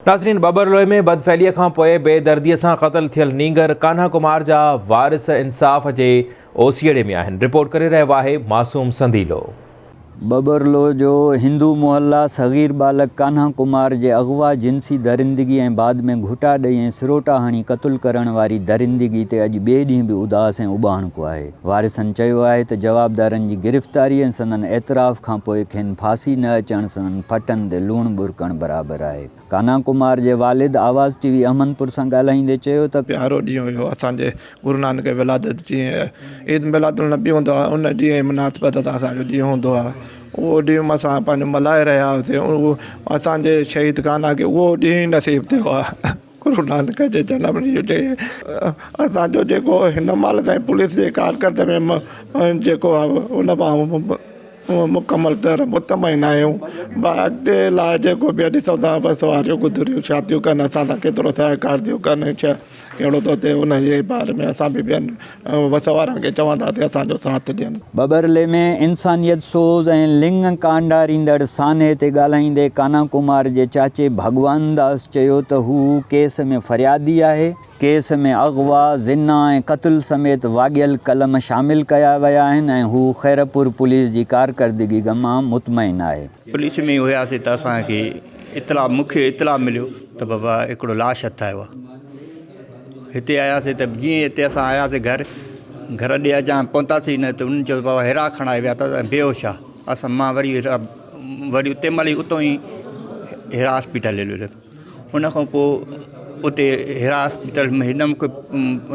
ناظرين ٻٻرلوء ۾ بدفعليء کان پوء بي درديء سان قتل ٿيل نينگر ڪانها ڪمار جا وارث انصاف جي اوسيئڙي ۾ آهن، رپورٽ ڪري رهيو آهي معصوم سنديلو. ٻٻرلوء جو هندو محلا صغير ٻالڪ ڪانها ڪمار جي اغوا، جنسي درندگي ۽ بعد ۾ گهٽا ڏئي ۽ سروٽا هڻي قتل ڪرڻ واري درندگي تي اڄ ٻئي ڏينهن به اداس ۽ اٻاڻڪو آهي. وارثن چيو آهي ته جوابدارن جي گرفتاري ۽ سندن اعتراف کانپوء کين ڦاسي نه اچڻ سندن ڦٽن تي لوڻ ٻرڪڻ برابر آهي. ڪانا ڪمار جي والد آواز ٽي وي احمدپور سان ڳالهائيندي چيو ته. پيارو ڏينهن هيو اسان جي گرو نانڪ ولادت جيئن عيد ميلاد النبي هوندو آهي ان ڏينهن جي مناسبت سان اسان جو ڏينهن هوندو آهي اهو ڏينهن اسان پنهنجو ملهائي رهيا هئاسين اهو اسان جي شهيد ڪانا کي اهو ڏينهن ئي نصيب ٿيو آهي. گرو نانڪ جي جنم ڏينهن تي اسان جو جيڪو هن مهل تائين پوليس جي ڪارڪردگي ۾ جيڪو آهي ان مان مڪمل طرح مطمئن آهيون اڳتي لاء جيڪو به ڏسون ٿا بس واريون گذريون ڇا ٿيون ڪن اسان سان ڪيترو سهڪار ٿيون ڪن ڇا ڪهڙو ٿو ٿئي ان جي باري ۾ اسان به ٻين وس وارن کي چونداسين اسان جو ساٿ ڏين. ٻٻرلي ۾ انسانيت سوز ۽ لڱ ڪانڊاريندڙ سانحي تي ڳالهائيندي ڪانا ڪمار جي چاچي ڀڳوان داس چيو ته هو ڪيس ۾ فريادي آهي، ڪيس ۾ اغوا، زنا ۽ قتل سميت واڳيل قلم شامل ڪيا ويا آهن ۽ هو خيرپور پوليس جي ڪارڪردگي مان مطمئن آهي. پوليس ۾ هياسي ته اسان کي اطلاع مون کي اطلاع مليو ته بابا هڪڙو لاش هٿ آيو آهي. هتي آياسي ته جيئن هتي اسان آياسي گهر گهر ڏي اچان پهتاسين نه ته انهن چيو بابا هيرا کڻائي ويا اٿس ۽ بيهوش آهي اسان مان وري هيرا وري اتي مهل ئي اتان ئي هيرا هاسپيٽل هليو ويس ان کان پوءِ اتي هيرا هاسپيٽل ۾ هن مون کي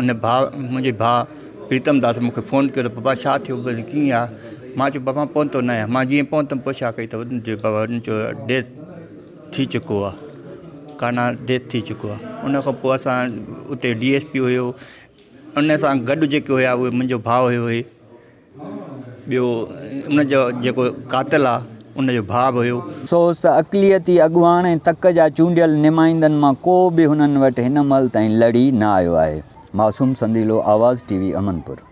ان ڀاءُ منهنجي ڀاءُ پريتم داس مون کي فون ڪيو ته بابا ڇا ٿيو ڪيئن آهي مان چيو بابا پهتو نه آهيان مان جيئن پهتم پڇا ڪئي ته انهن چيو بابا انهن چيو ڊيٿ ٿي چڪو آ ڪانا ڊيٿ ٿي چڪو آ ان کان پوءِ اسان اتي ڊي ايس پي هيو ان سان گڏ جيڪي هيا اهي منهنجو ڀاءُ هيو هي ٻيو ان جو جيڪو قاتل آ ان جو ڀاءُ به هيو. افسوس ته اقليتي اڳواڻ ۽ تڪ جا چونڊيل نمائندن مان ڪو به هنن وٽ هن مهل تائين لڙي نه آيو آهي. معصوم سنديلو، آواز ٽي وي، امنپور.